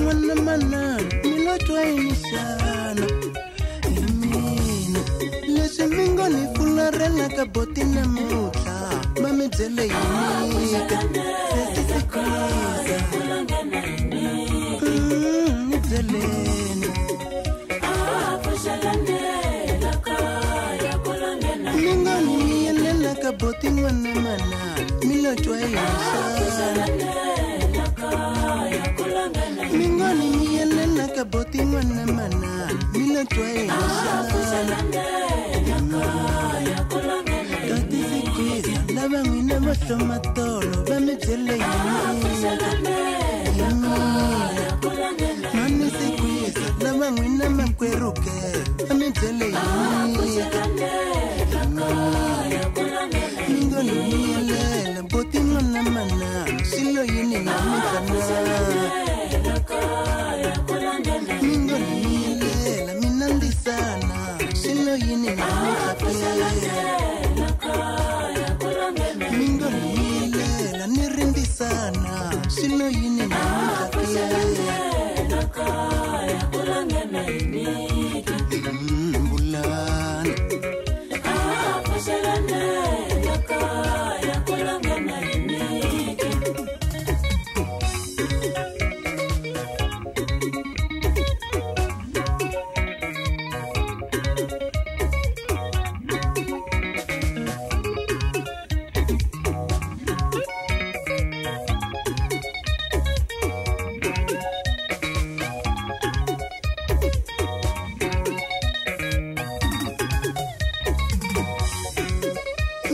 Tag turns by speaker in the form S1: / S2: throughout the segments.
S1: n'wana manana mi lo twa yini xana hi mina leswi mi ngo ni fularhela ka boti namuntlha va mi byele yini ke sesi Sikwiza ni byeleni mi ngo ni miyelela ka boti n'wana manana mi lo twa yini xana mi ngo ni miyelela ka boti n'wana manana mi lo twa yini xana Tati Sikwiza lava n'wina vo hlomatolo va mi byele yini hi mina mani Sikwiza lava n'wina makwerhu ke va mi byele yini mi ngo ni miyelela boti n'wana manana swilo yini namuntlha na mi ngo ni miyelela mina ndzisana swilo yini namuntlha ke mi ngo ni miyelela ni rindzisana swilo yini namuntlha ke Mbulani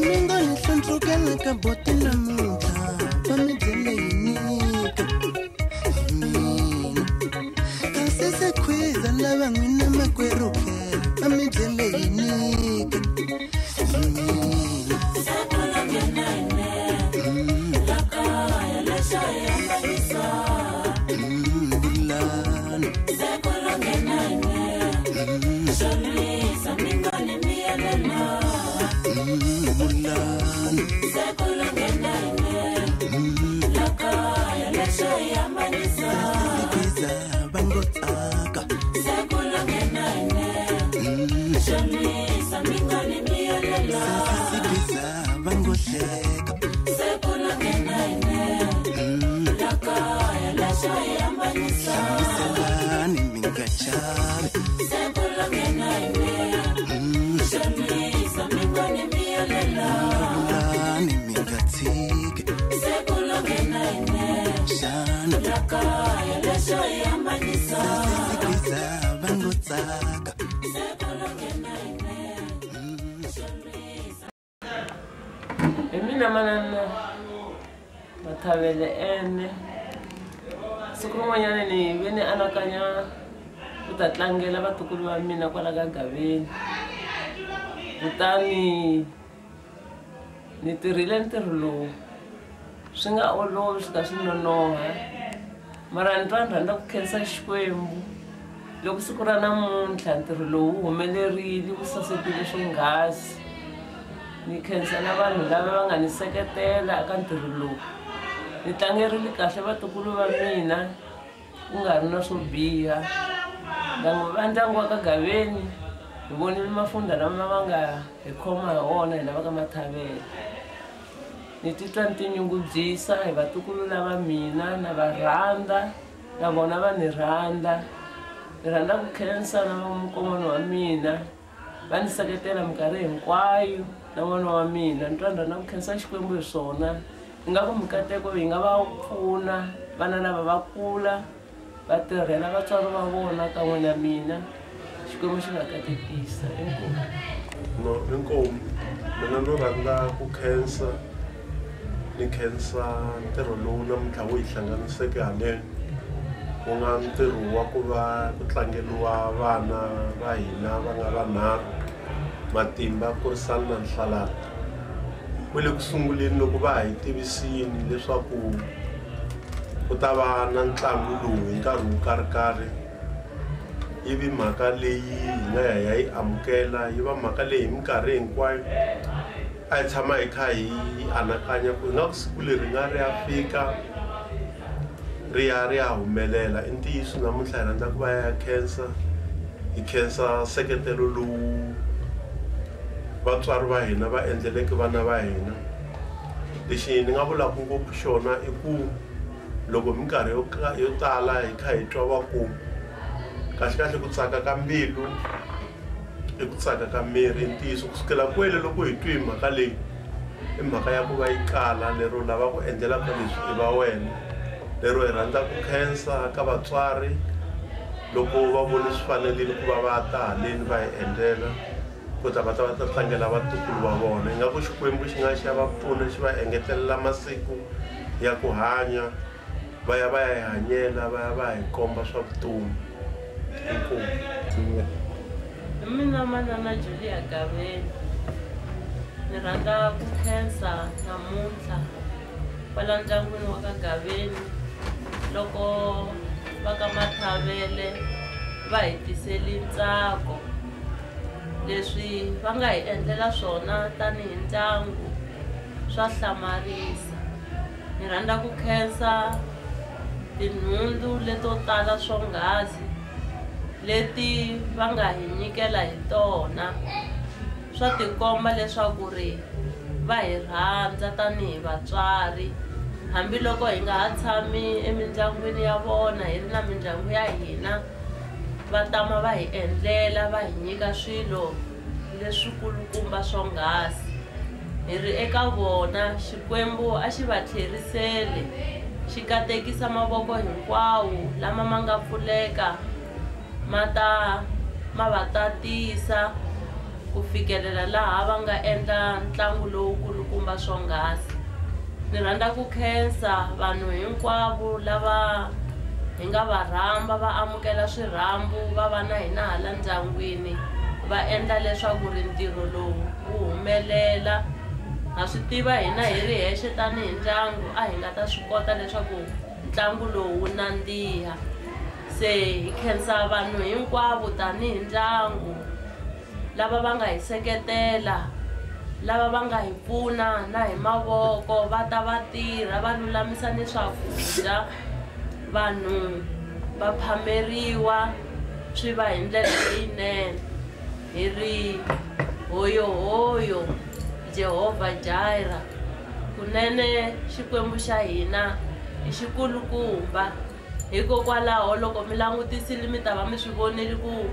S1: mi ngo ni hlundzukela ka boti namuntlha va mi byele yini ke hi mina kasi Sikwiza lava n'wina makwerhu ke va mi byele yini ke hi mina Mbulani Mbulani Sikwiza va ngo tsaka Sikwiza va ngo hleka Hlamuselani mi nga chavi Vulavulani mi nga tshiki xana Sikwiza va ngo tsaka
S2: Hi mina manana Mathavele ene siku rin'wanyana ni ve ni anakanya ku ta tlangela vatukulu va mina kwala ka Gaveni kutani ni tirhile ntirho lowu swi nga olovi swi ka swi nonoha mara ni twa ni rhandza ku khensa Xikwembu loko siku ra namuntlha ntirho lowu wu humelerile wu sasekile swonghasi ni khensa na vanhu lava va nga ni seketela eka ntirho lowu ni tlangerile kahle vatukulu va mina ku nga ri na swo biha ndyangu va ndyangu wa ka Gaveni hi vonile mafunda lama va nga hi khoma hi wona hina va ka Mathavela ni titwa ni tinyungubyisa hi vatukulu lava mina na va rhandza na vona va ni rhandza ni rhandza ku khensa na mukon'wana wa mina va ni seketela minkarhi hinkwayo na n'wana wa mina ni twa ni rhandza ku khensa Xikwembu hi swona ingaku mikateko yi nga va pfuna vana lava va kula va tirhela vatswari va vona kan'we na mina Xikwembu xi va katekisa inkomu.
S3: No, inkomu mina no rhandza ku khensa ni khensa ntirho lowu namuntlha wu hi hlanganiseke haleni ku nga ntirho wa ku va ku tlangeriwa vana va hina va nga vanharhu Matimba Kurisani na Nhlalata kwele ku sunguleni loko va ha hi tivisini leswaku ku ta va na ntlangu lowu hi nkarhi wo karhi ivi mhaka leyi hi nga ya hi ya yi amukela yi va mhaka leyi hi minkarhi hinkwayo a hi tshama hi kha hi anakanya ku ingaku siku leri nga ri ya fika ri ya ri ya humelela. I ntiyiso namuntlha hi rhandza ku va ya khensa, hi khensa nseketelo lowu vatswari va hina va endleleke vana va hina. Lexi ni nga vulaka ngopfu xona i ku loko minkarhi yo tala hi kha hi twa va ku kahlekahle ku tsaka ka mbilu i ku tsaka ka miri. I ntiyiso kusukela kwele loko hi twi mhaka leyi i mhaka ya ku va yi kala lero lava ku endlelaka leswi i va wena. Lero hi rhandza ku khensa ka vatswari loko va vone swi fanerile ku va va ta haleni va hi endlela ku ta va ta va ta tlangela vatukulu va vona. Ingaku Xikwembu xi nga xi ya va pfuna xi va engetelela masiku ya ku hanya, va ya va ya hi hanyela, va ya va hi komba swa vutomi. Inkomu.
S2: Hi mina manana Julia Gaveni, ni rhandza ku khensa namuntlha kwala ndyangwini wa ka Gaveni loko va ka Mathavele va hi tiseli ntsako. Leswi va nga hi endlela swona tanihi ndyangu swa hlamarisa. Ni rhandza ku khensa tinhundzu leto tala swonghasi leti va nga hi nyikela hi tona. Swa tikomba leswaku ri va hi rhandza tanihi vatswari, hambiloko hi nga ha tshami emindyangwini ya vona, hi ri na mindyangu ya hina, va tama va hi endlela, va hi nyika swilo leswikulukumba swonghasi. Hi ri eka vona, Xikwembu a xi va tlherisele, xi katekisa mavoko hinkwawo lama ma nga pfuleka ma ta ma va tatisa ku fikelela laha va nga endla ntlangu lowukulukumba swonghasi. Ni rhandza ku khensa vanhu hinkwavo lava hi nga va rhamba va amukela swirhambo va va na hina hala ndyangwini, va endla leswaku ri ntirho lowu wu humelela. Ha swi tiva hina hi ri hexe tanihi ndyangu a hi nga ta swi kota leswaku ntlangu lowu wu nandziha. Se hi khensa vanhu hinkwavo tanihi ndyangu lava va nga hi seketela, lava va nga hi pfuna na hi mavoko, va ta va tirha va lulamisa ni swakudya, vanhu va phameriwa swi va hi ndlela leyinene. Hi ri hoyohoyo Jehovha Jireh, kunene Xikwembu xa hina i xikulukumba. Hikokwalaho loko mi langutisile mi ta va mi swi vonile ku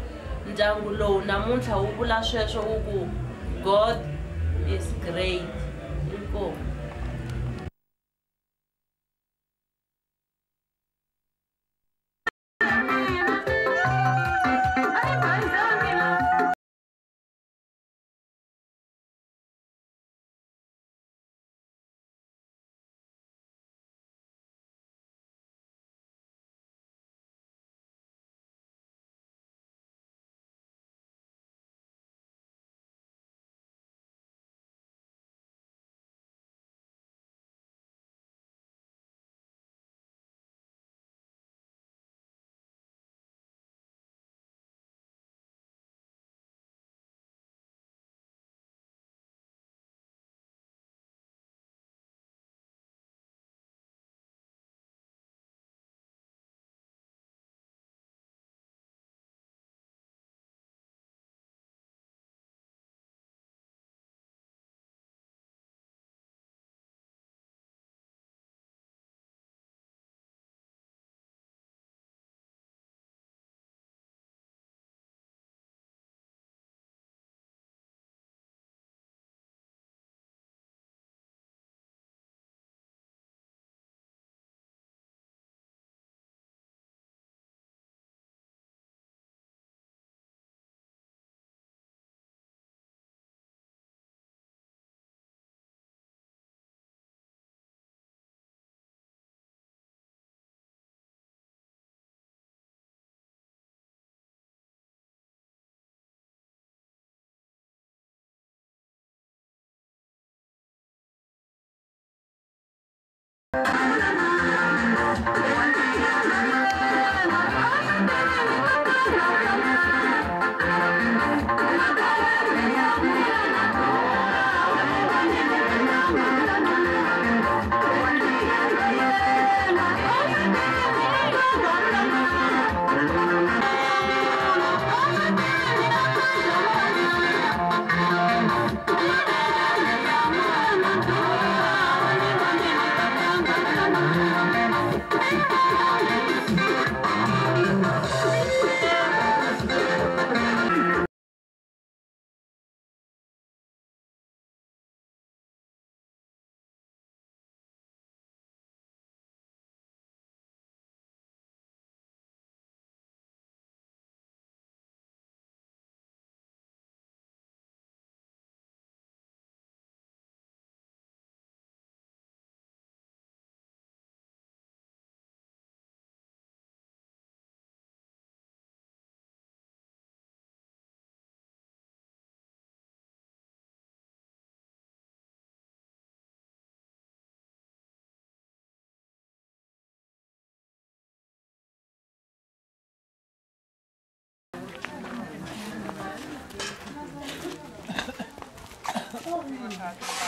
S2: ndyangu lowu namuntlha wu vula sweswo wu ku God is great. Inkomu.
S4: Bye.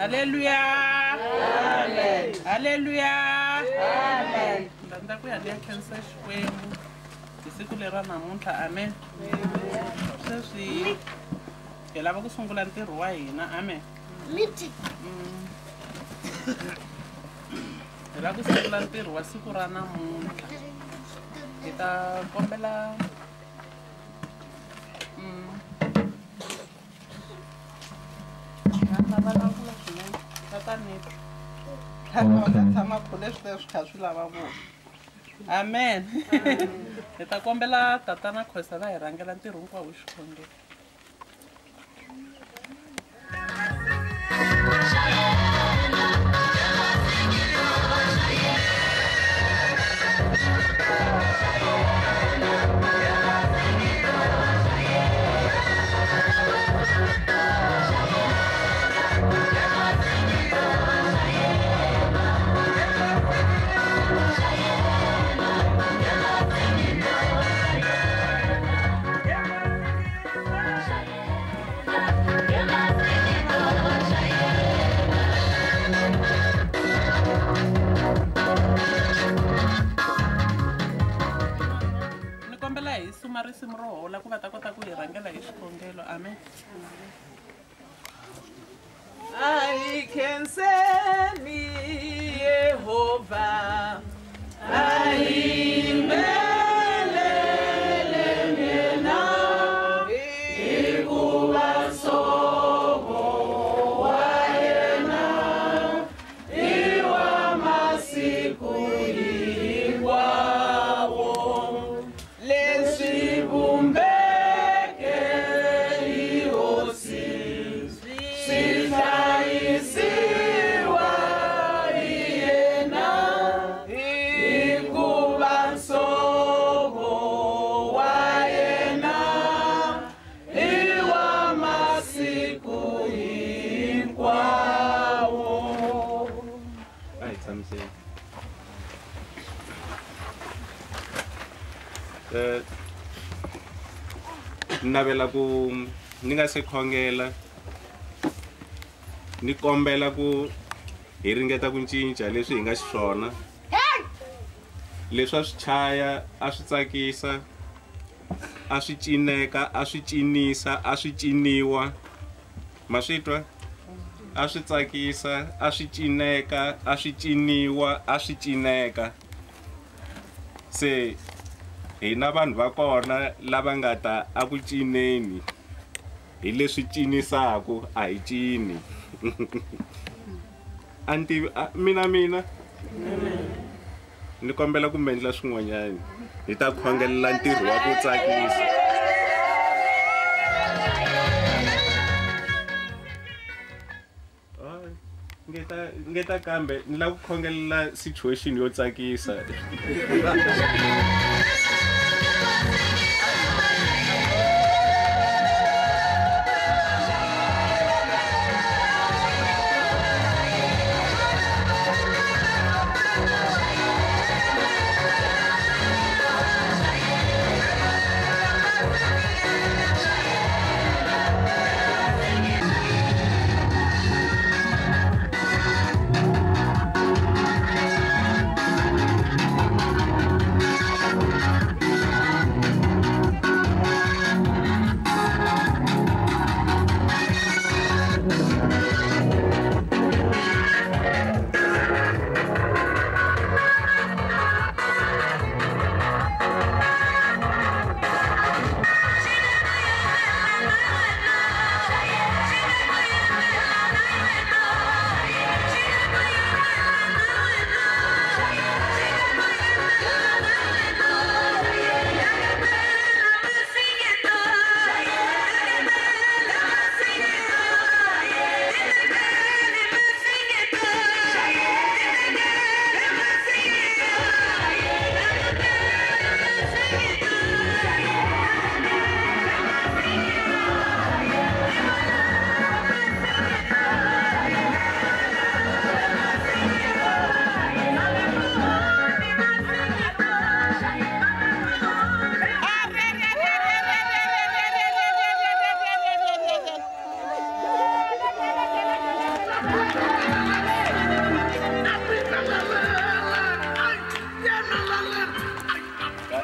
S4: Haleluya. Amen. Haleluya. Amen. Ndza ku ya ni ya khensa Xikwembu hi siku leri ra namuntlha. Amen. Sweswi hi lava ku sungula ntirho wa hina. Amen. Hi lava ku sungula ntirho wa siku ra namuntlha. Hi ta kombela vulavula swinene va ta ni twa tshama kule sweswi kha swi lava vona. Amen. Hi ta kombela tatana Khosa va hi rhangela ntirho hinkwawo hi xikhongelo. Suma risimu ro hola ku va ta kota ku hi rhangela hi xikhongelo. Amen.
S2: A hi khenseni Yehovha, a hi yimbeleleni yena, hikuva nsovo wa yena i wa masiku hinkwawo. Leswi vumbeke hi Hosi swi hlayisiwa hi yena, hikuva nsovo wa yena i wa masiku hinkwawo.
S5: A hi tshamiseni. Navela ku ni nga se khongela ni kombela ku hi ringeta ku cinca leswi hi nga xiswona. Leswi a swi chaya a swi tsakisa a swi cineka a swi cinisa a swi ciniwa. Ma swi twa? A swi tsakisa a swi cineka a swi ciniwa a swi cineka. Se hina vanhu va kona lava nga ta a ku cineni hi leswi cinisaka a hi cini. Anti mina ni kombela ku mi endla swin'wanyana hi ta khongelela ntirho wa ku tsakisa. Ngeta kambe ni lava ku khongelela situation yo tsakisa.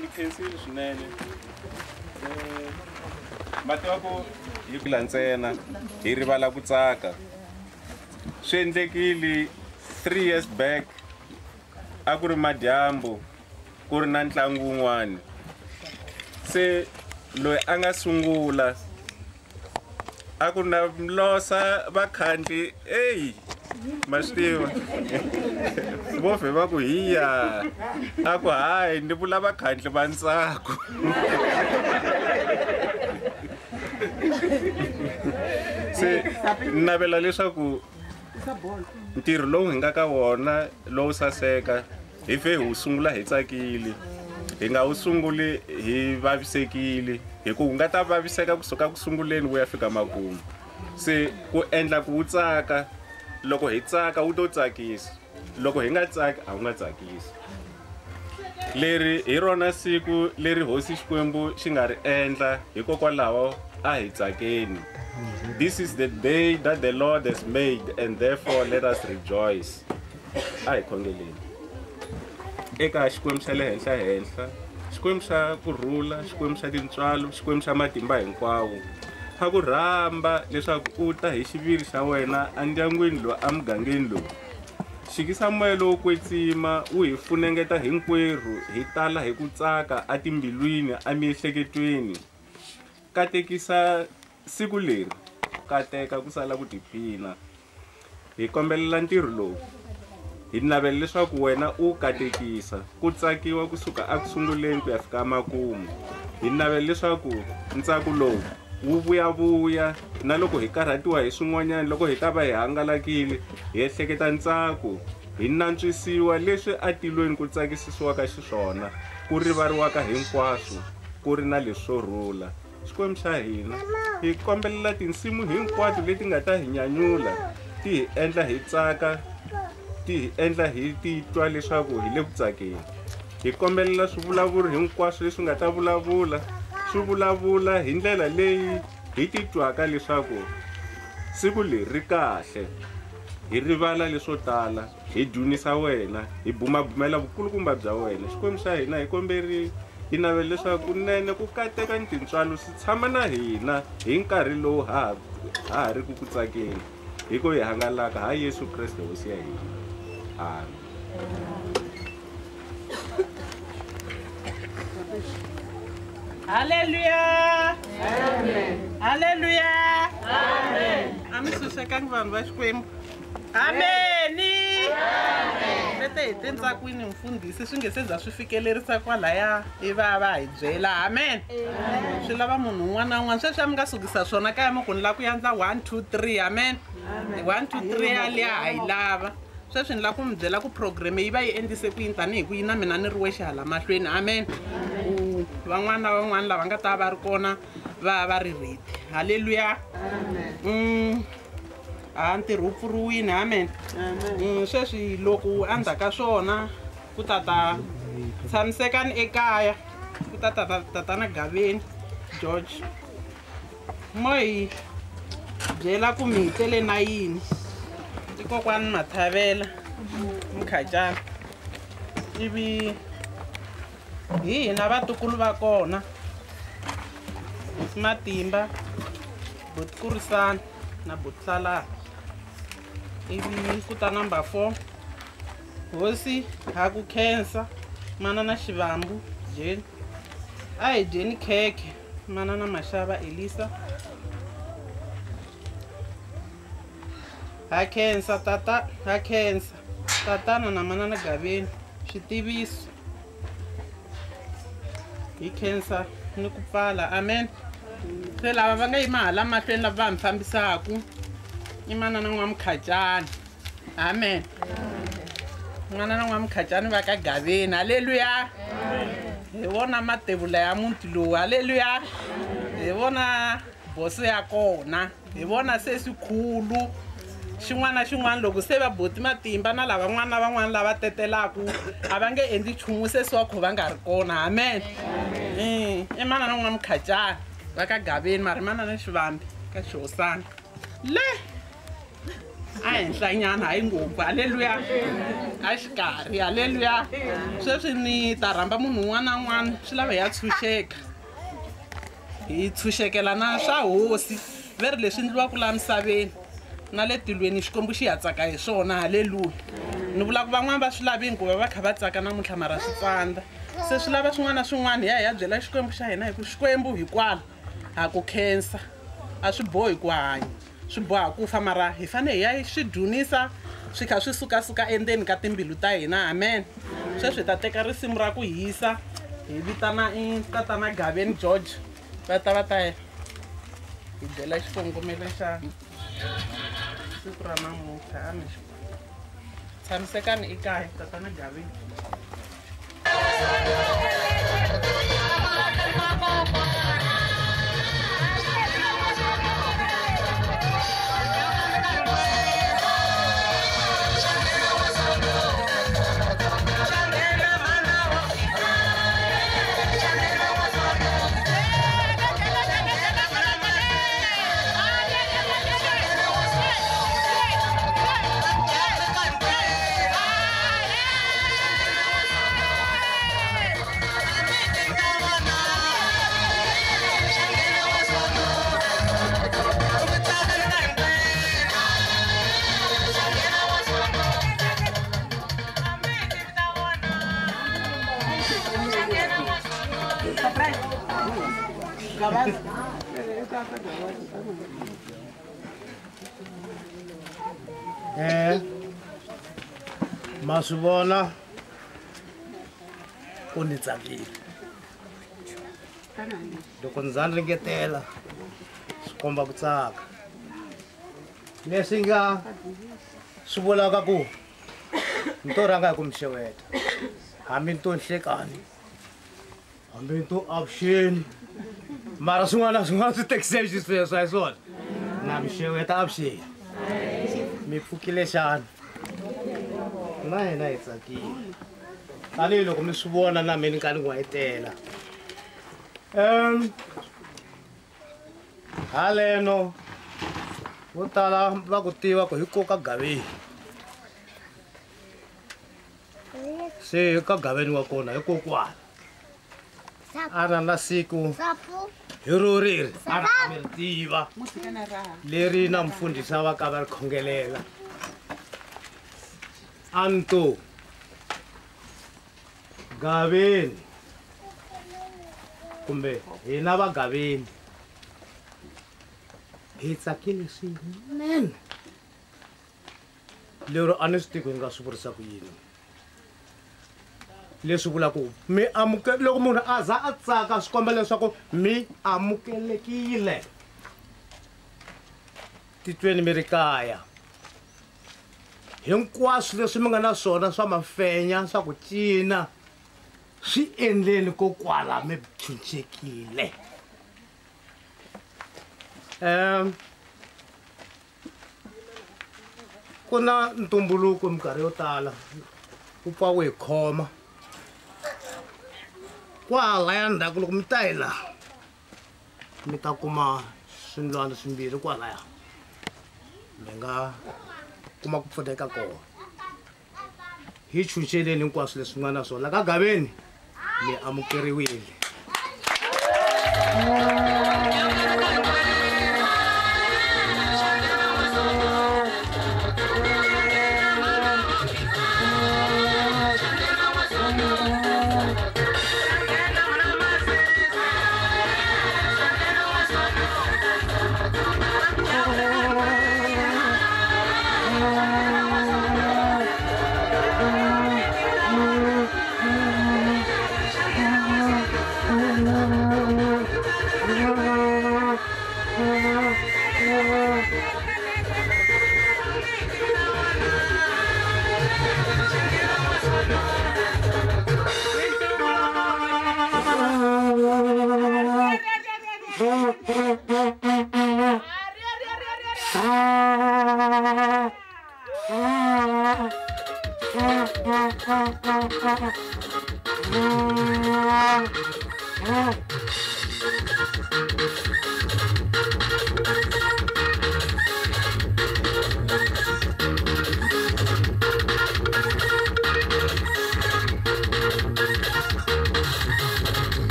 S5: Ni khensile swinene. Ma tiva ku hi kula ntsena hi rivala ku tsaka. Swi endlekile 3 years back a ku ri madyambu ku ri na ntlangu wun'wana. Se loyi a nga sungula a ku ri na Mlosa vakhandli eyi ma swi tiva vo vhe va ku hiya a ku hayi ni vula vakhandli va ntsako. Se ni navela leswaku ntirho lowu hi nga ka wona lowu saseka hi fe hi wu sungula hi tsakile, hi nga wu sunguli hi vavisekile, hi ku wu nga ta vaviseka kusuka ku sunguleni wu ya fika makumu. Se ku endla ku wu tsaka, loko hi tsaka wu to tsakisa, loko hi nga tsaki a wu nga tsakisi. Leri hi rona siku leri hosi Xikwembu xi nga ri endla, hikokwalaho a hi tsakeni. This is the day that the Lord has made, and therefore let us rejoice. A hi khongeleni. Eka Xikwembu xa le henhla henhla, Xikwembu xa kurhula, Xikwembu xa tintswalo, Xikwembu xa matimba hinkwawo, ha ku rhamba leswaku u ta hi xiviri xa wena endyangwini lowu, emugangeni lowu. Xikisa moya lowo kwetsima wu hi funengeta hinkwerhu, hi tala hi ku tsaka etimbilwini, emiehleketweni. Katekisa siku leri, kateka ku sala ku tiphina. Hi kombelela ntirho lowu, hi navela leswaku wena u katekisa ku tsakiwa kusuka ekusunguleni ku ya fika makumu. Hi navela leswaku ntsako lowu wu vuyavuya na loko hi karhatiwa hi swin'wanyana, loko hi ta va hi hangalakile hi ehleketa ntsako, hi nantswisiwa leswi atilweni ku tsakisisiwaka xiswona, ku rivariwaka hinkwaswo, ku ri na leswo rhula. Xikwembu xa hina, hi kombelela tinsimu hinkwato leti nga ta hi nyanyula, ti hi endla hi tsaka, ti hi endla hi titwa leswaku hi le ku tsakeni. Hi kombelela swivulavuri hinkwaswo leswi nga ta vulavula, swi vulavula hi ndlela leyi hi titwaka leswaku siku leri ri kahle. Hi rivala leswo tala, hi dzunisa wena, hi bumabumela vukulukumba bya wena. Xikwembu xa hina, hi komberi hi navela leswaku kunene ku kateka ni tintswalo swi tshama na hina hi nkarhi lowu ha ha ri ku ku tsakeni, hi ku hi hangalaka ha Yesu Kreste hosi ya hina. Amen.
S4: Hallelujah. Amen. Hallelujah. Amen. A mi susekangi vanhu va Xikwembu. Ameni. Amen. Vete hi tintsakwini mfundhisi swi nge se za swi fikelerisa kwalaya i va va hi byela. Amen. Swi lava munhu un'wana na un'wana sweswi a mi nga sukisa swona kaya mi ku ni lava ku yandza 1 2 3. Amen. 1 2 3 yaliya ha yi lava. Sweswi ni lava ku mi byela ku program yi va yi endlise ku yini tanihi ku yi na mina ni ri wexe hala mahlweni. Amen. Van'wana na van'wana lava nga ta va ri kona va va ri ready. Hallelujah. Amen. A ntirho wu pfuriwile. Amen. Sweswi loko endzhaku ka swona ku tata tshamisekani ekaya, ku tata tatana Gaveni George mo hi byela ku mi hi tele na yini. I kokwani Mathavela Mkhacana, ivi hi hina vatukulu va kona Hosi Matimba, Botikurisana na Botsalana. Ivi ku ta number 4 Hosi ha ku khensa manana Xivambu Jeni, a hi dyeni khekhe manana Maxava Elisa. Ha khensa tata, ha khensa tatana na manana Gaveni switiviso. Hi khensa ni ku pfala. Amen. Se lava va nga yima hala mahlweni lava va mi fambisaku i manana N'wamkhacani. Amen. Manana N'wamkhacani va ka Gaveni. Hallelujah. Hi vona matevula ya muti lowu. Hallelujah. Hi vona boso ya kona, hi vona se swikhulu xin'wana na xin'wana. Loko se va boti matimba na lavan'wana na van'wana lava tetelaku a va nge endli nchumu sesi wa kho va nga ri kona. Amen. I manana N'wamkhacani va ka Gaveni, mara manana Xivambi ka Xihosana le. A Ehenhlanyana hayi ngopfu, halleluya, a xikarhi, halleluya. Sweswi ni ta rhamba munhu un'wana na un'wana, swi lava hi ya tshunxeka, hi tshunxekela na swa hosi. Ve ri leswi endliwaka laha misaveni na le tilweni Xikwembu xi ya tsaka hi swona, halleluya. Ni vula ku van'wani va swi lavini ku va va kha va tsaka namuntlha, mara swi tsandza. Se swi lava swin'wana na swin'wana hi ya hi ya byela Xikwembu xa hina, hi ku Xikwembu hikwala ha ku khensa, a swi bohi ku hanya, swi boha ku fa, mara hi fanele hi ya swi dyonisa swi kha swi sukasuka endzeni ka timbilu ta hina, amen. Sweswi hi ta teka risimu ra ku hisa, hi vitana i tatana Gaveni George, va ta va ta hi byela xikongomelo xa siku ra namuntlha. Amen. Tshamisekani ekaya, tatana Gaveni.
S6: Ma swi vona ku ni tsakile loko ndzi za ni ringetela swi komba ku tsaka, leswi nga swi vulaka ku ni to rhanga hi ku mi xeweta, hambi ni to nhlekani, hambi ni to avuxeni, mara swin'wana na swin'wana swi tekiseni xisweswo, a hi swona? Na mi xeweta avuxeni, mi pfukile xana? Na hina hi tsakile tanihiloko mi swi vona, na mina ni ka ni n'wayitela. Haleno vo tala va ku tiva ku hi koka Gaveni, se ka Gaveni wa kona hi kokwana a ra na siku hi ro riri a ra mi ri tiva leri na mfundhisi a va ka va ri khongelela. Anto Gaveni kumbe hina va Gaveni hi tsakile swinene lero a ni swi tivi ku hi nga swi vurisa ku yini. Leswi vulaka ku mi loko munhu a za a tsaka swi komba leswaku mi amukelekile titweni mi ri kaya. Hinkwaswo leswi mi nga na swona swa mafenya swa ku cina swi endleni ko kwala mi tshunxekile. Ku na ntumbuluko minkarhi yo tala wu pfa wu hi khoma kwalaya ndzhaku, loko mi ta hi laha mi ta kuma swindlwana swimbirhi kwalaya, mi nga kuma ku pfuneka kona. Hi tshunxeleni hinkwaswo leswi nga na swona ka Gaveni, mi amukeriwile.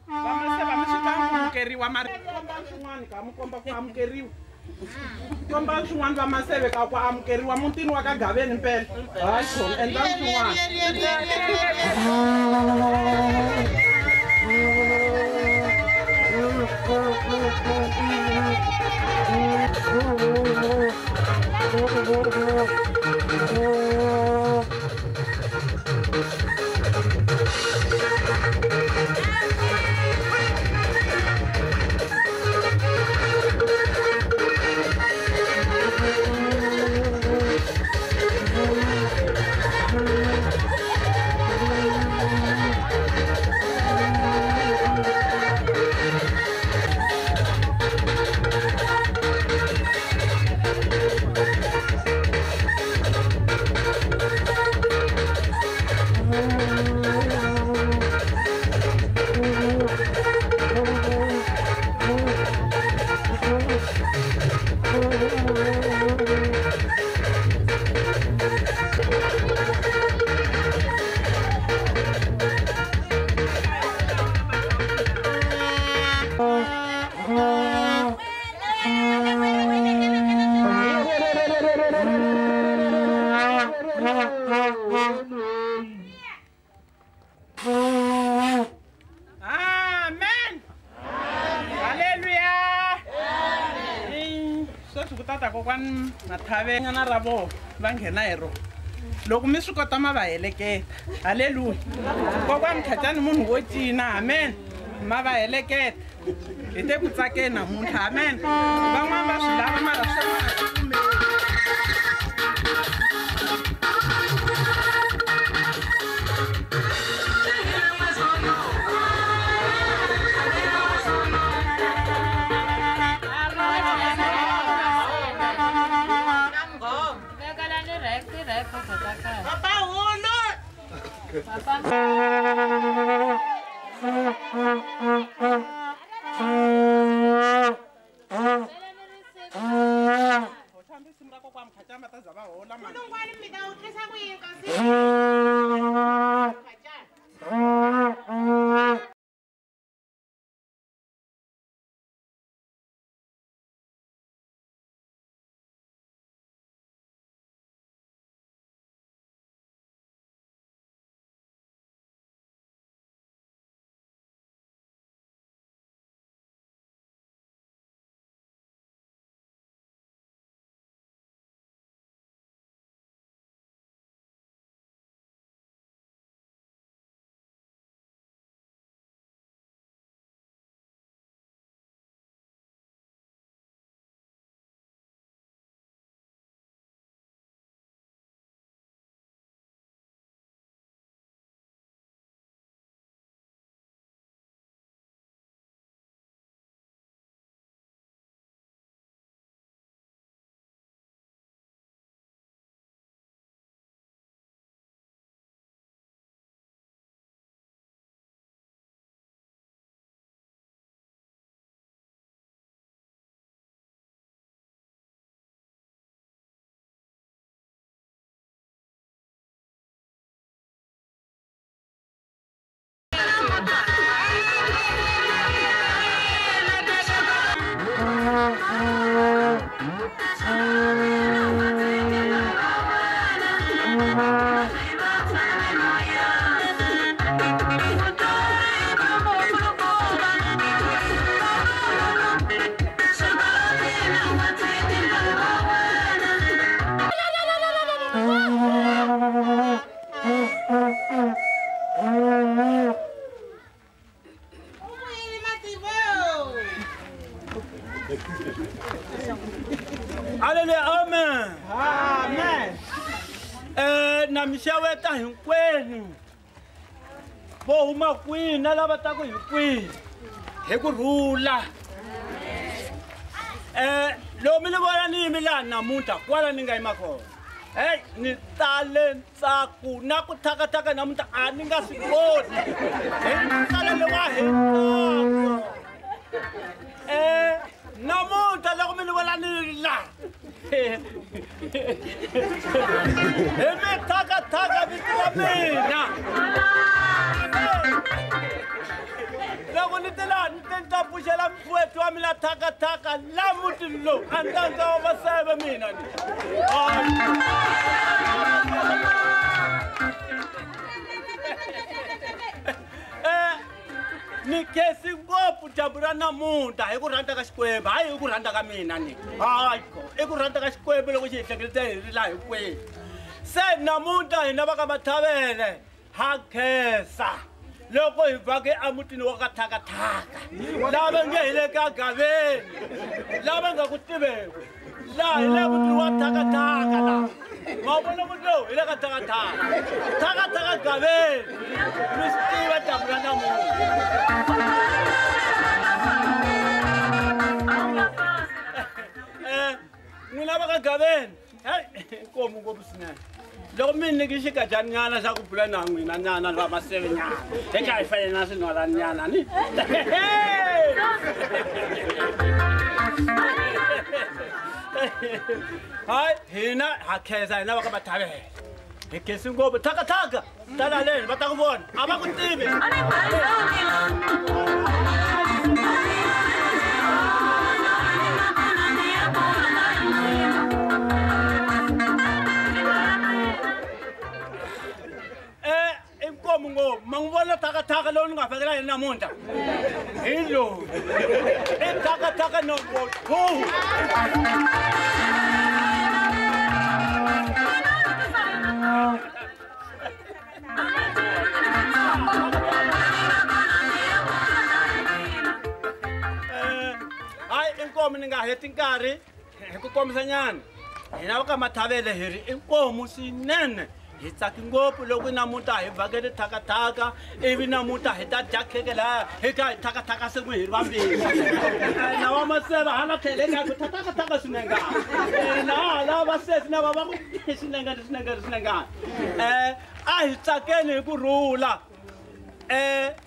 S4: Vamaseva mi swi ta amukeriwa mari komba swin'wana ka mi komba ku amukeriwa. Komba swin'wana vamaseve ka ku amukeriwa mutini wa ka Gaveni mpela. Hayi khona endla swin'wana. Amen. Hallelujah. Sweswi ku tata kokwani Mathavenya na ra vona va nghena hi rona. Loko mi swi kota ma va heleketa. Hallelujah. Kokwani Mkhacani munhu wo cina. Amen. Ma va heleketa. Hi te ku tsakeni namuntlha. Amen. Van'wana va swi lava mara swin'wana a swi kumeki.
S7: Hallelujah, amen.
S4: Amen.
S7: Na mixeweta hinkwenu vo huma kwini na lava taku hi kwihi hi ku rhula. Loko mi ni vona ni yimi laha namuntlha kwala ni nga yima kona, hey, ni tale ntsako na ku thakathaka namuntlha a ni nga swi koti. Hi taleliwa hi ntsako. Namuntlha loko mi ni vona ni ri laha hi mi thakathaka vito ra mina. wa mina thakathaka la mutini lowu a ndandza wa maseve mina ni. Ni khensi ngopfu dyambu ra namuntlha hi ku rhandza ka Xikwembu, hayi hi ku rhandza ka mina ni. Hayi ko, i ku rhandza ka Xikwembu loko xi hi hlengelete hi ri laha hinkwenu. Se namuntlha hina va ka Mathavele ha khensa loko hi vhake emutini wa ka Thakathaka, lava nge hi le ka Gaveni, lava nga ku tiveki laha hi le mutini wa Thakathaka laha. Ma vona muti lowu hi le ka Thakathaka, Thakathaka Gaveni, mi swi tiva dyambu ra namuntlha. N'wina va ka Gaveni, inkomu ngopfu swinene. Loko mi nyike xigajaninyana xa ku bula na n'wina nyana va maseve nyana, eka hi fanele na swinhwalanyana ni. Hayi hina ha khensa hina va ka Mathavele. Hi khensi ngopfu. Thakathaka tala leni va ta ku vona, a va ku tivi. Inkomu ngopfu, ma n'wi vona Thakathaka lowu ni nga vhakela yena namuntlha? Hi lowu. I Thakathaka number 2. Hayi inkomu ni nga heti nkarhi hi ku kombisa nyana. Hina va ka Mathavele hi ri inkomu swinene. Hi tsaki ngopfu loko namuntlha hi vhakele Thakathaka, ivi namuntlha hi ta dya kheke lahaya hi kha hi thakathaka swin'we hi ri vambirhi. Na wa maseve hala tlhelo hi kha hi ku thakathaka swinengana, na hala vasesi na va va ku swinengana swinengana swinengana. A hi tsakeni hi ku rhula.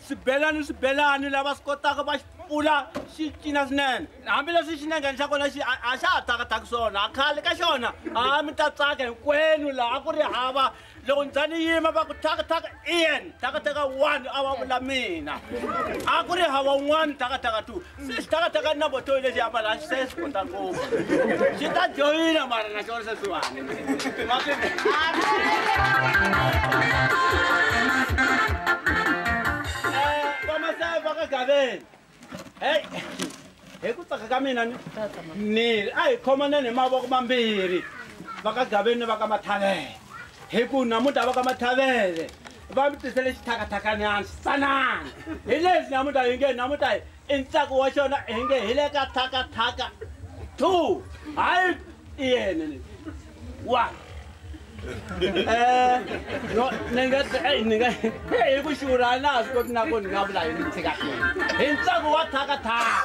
S7: Swibelani swibelani lava swi kotaka va xi pfula xi cina swinene, hambileswi xinengana xa kona xi a xa ha thakathaki swona, a khale ka xona a mi ta tsaka hinkwenu laha a ku ri hava. Loko ni za ni yima va ku Thakathaka Ian, Thakathaka 1 a va vula mina, a ku ri hava un'wana Thakathaka 2. Se xithakathaka number 2 lexi ambala se swi kota ngopfu, xi ta joyina mara na xona sweswiwani. Vamaseve va ka Gaveni, hey, hi ku tsaka ka mina ni a hi khomaneni hi mavoko mambirhi va ka Gaveni va ka Mathavele, hi ku namuntlha va ka Mathavele va mi tisele xithakathakanyana xitsanana. Hi leswi namuntlha hi nge namuntlha i ntsako wa xona, hi nge hi le ka Thakathaka 2, hayi i yena ni 1. No, ni nga hi ku xurha na ha swi koti na ku ni nga vula yini tshika hi ntsako wa Thakathaka.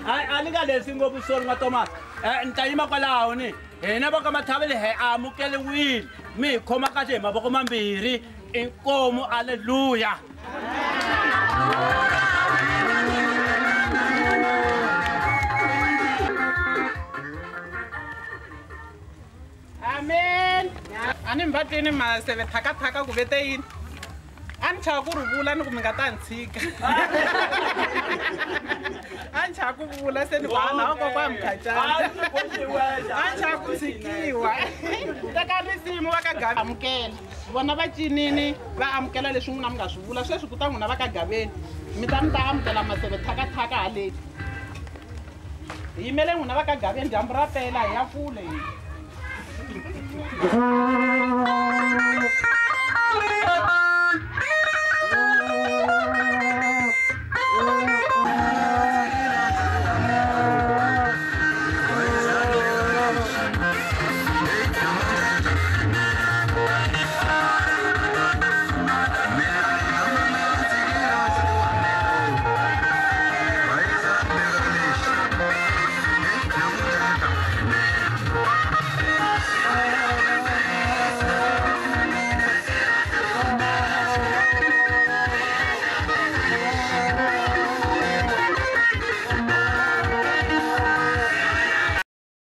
S7: A ni nga leswi ngopfu sorry n'wa Thomas, ni ta yima kwalaho ni hina va ka Mathavele hi amukeliwile, mi hi khoma kahle hi mavoko mambirhi. Inkomu, aleluya.
S4: Amen. A ni mi va twini maseve Thakathaka ku vete yini? A ni chava ku ri vula ni ku mi nga ta ni tshika. A ni chava ku vula se ni ku hala kokwa Mkhacani. A ni chava ku tshikiwa. Teka risimu va ka Gaveni. Amukela. Vona va cinini va amukela leswi n'wina mi nga swi vula. Sweswi ku ta n'wina va ka Gaveni. Mi ta amukela maseve Thakathaka haleni. Hi yimele n'wina va ka Gaveni dyambu ra pela hi ya kule.